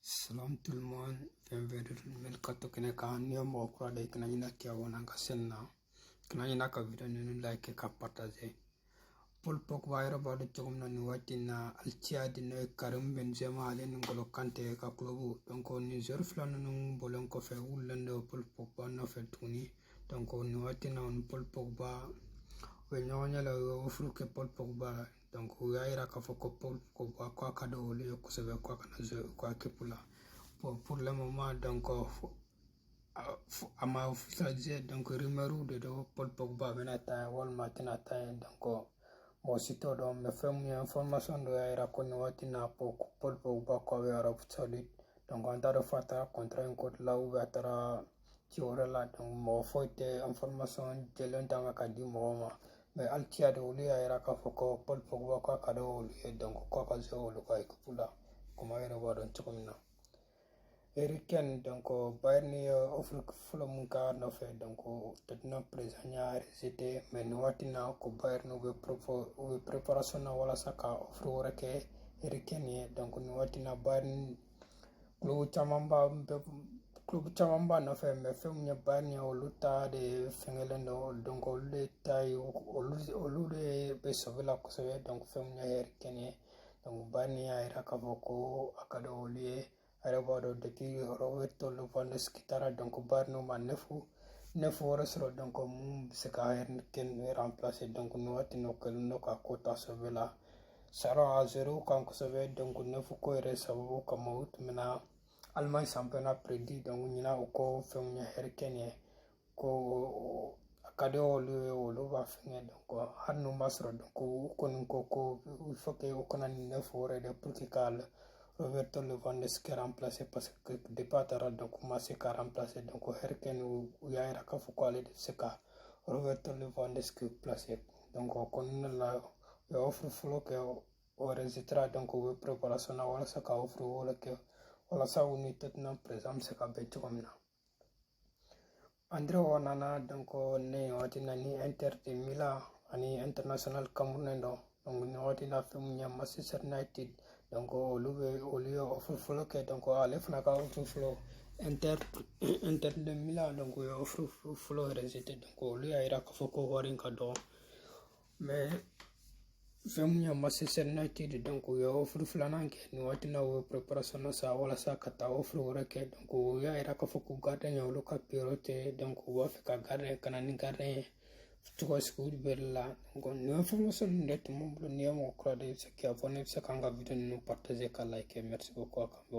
Salam tout le monde, bienvenue Mercato kɛnɛ kan. N'i ye mɔgɔ kura de ye, kana ɲinɛ k'i abonné an ka chaîne na, kana ɲinɛ ka vidéo ninnu like, ka partager. Paul Pogba yɛrɛ b'a dɔn cogo min na, nin waati in na, Al Ittihad, n'o ye Karim Benzema ale ni N'Golo Kante ka club, donc nin joueur fila ninnu bɔlen kɔfɛ, u wulilen don Paul Pogba nɔfɛ tuguni. Donc nin waati in na, ni Paul Pogba u ye ɲɔgɔn ɲɛ la, u ye offre kɛ Paul Pogba la. Donc u y'a yira k'a fɔ ko Paul Pogba ko a ka di olu ye kosɛbɛ, ko a kana jouer u ka équipe la. Bon, pour le moment, donc a ma officialisé. Donc rumeur de don, Paul Pogba bɛna taa yen walima a tɛna taa yen, donc mɔgɔ si t'o dɔn. Mais fɛn mun ye, information dɔ y'a yira ko nin waati in na, Paul Pogba ko a bɛ Arabie Saoudite. Donc an t'a dɔn f'a taara contrat in ko la ou bien a taara ci wɛrɛ la. Donc mɔgɔ foyi tɛ information jɛlen t'an kan ka di mɔgɔw ma. Mais Al Ittihad, olu y'a yira k'a fɔ ko Paul Pogba ko a ka di olu ye, donc k'a ka jouer olu ka équipe la, komi aw yɛrɛ b'a dɔn cogo min na. Harry Kane, donc Bayern ye offre fɔlɔ mun k'a nɔfɛ, donc Tottenham président y'a rejeté. Mais nin waati in na, ko Bayern u bɛ préparation na walasa ka offre wɛrɛ kɛ Harry Kane ye. Donc nin waati in na, Bayern club caman b'a bɛ, club caman b'a nɔfɛ. Mais fɛn mun ye Bayern ye, olu ta de fɛngɛlen don, donc olu de ta ye, olu de bɛ sɔbɛ la kosɛbɛ. Donc fɛn mun ye Harry Kane ye, donc Bayern y'a yira k'a fɔ ko a ka di olu ye. A yɛrɛ b'a dɔn, depuis Roberto Lewandowski taara, donc Bayern ma neuf wɛrɛ sɔrɔ, donc mun bɛ se ka Harry Kane remplacer. Donc nin waati in na, o kɛlen don ka ko ta sɔbɛ la, sara a zéro kan kosɛbɛ. Donc neuf ko yɛrɛ sababu kama, u tun bɛna Allemagne championnat prédit. Donc ɲinan, o ko fɛn mun ye Harry Kane ye, ko a ka di olu ye, olu b'a fɛngɛ. Donc hali n'u ma sɔrɔ, donc u kɔni ko il faut que u kana ni neuf wɛrɛ de pour que ka Roberto Lewandowski remplacer, parce que depuis a taara, donc u ma se ka remplacer. Donc Harry Kane, u y'a yira k'a fɔ ko ale de bɛ se ka Roberto Lewandowski placer. Donc o kɔnɔna la, u ye offre fɔlɔ kɛ, o rejetera. Donc u bɛ préparation na walasa ka offre wɛrɛ kɛ, walasa u ni Tottenham président bɛ se ka bɛn cogo min na. Andre Onana, donc ne waati na ni Inter de Milan ani international camerounais don. Donc nin waati la, fɛn mun ye Manchester United, donc olu bɛ, olu ye offre fɔlɔ kɛ. Donc ale fana ka offre fɔlɔ, Inter de Milan, donc u ye offre fɔlɔ rejeté. Donc olu y'a yira k'a fɔ ko wari in ka dɔgɔ. Mais fɛn mun ye Manchester United, donc u ye offre filanan kɛ. Nin waati na, u ye préparation na sa walasa ka taa offre wɛrɛ kɛ. Donc u y'a yira k'a fɔ ko gardien ye olu ka priorité. Donc u b'a fɛ ka gardien, ka na ni gardien ye cogo sugu bɛɛ la. Donc nin information ninnu de tun b'u bolo. N'i ye mɔgɔ kura de ye, i bɛ se k'i abonné, i bɛ se k'an ka vidéo ninnu partager, ka like. Merci beaucoup, a kan bɛn.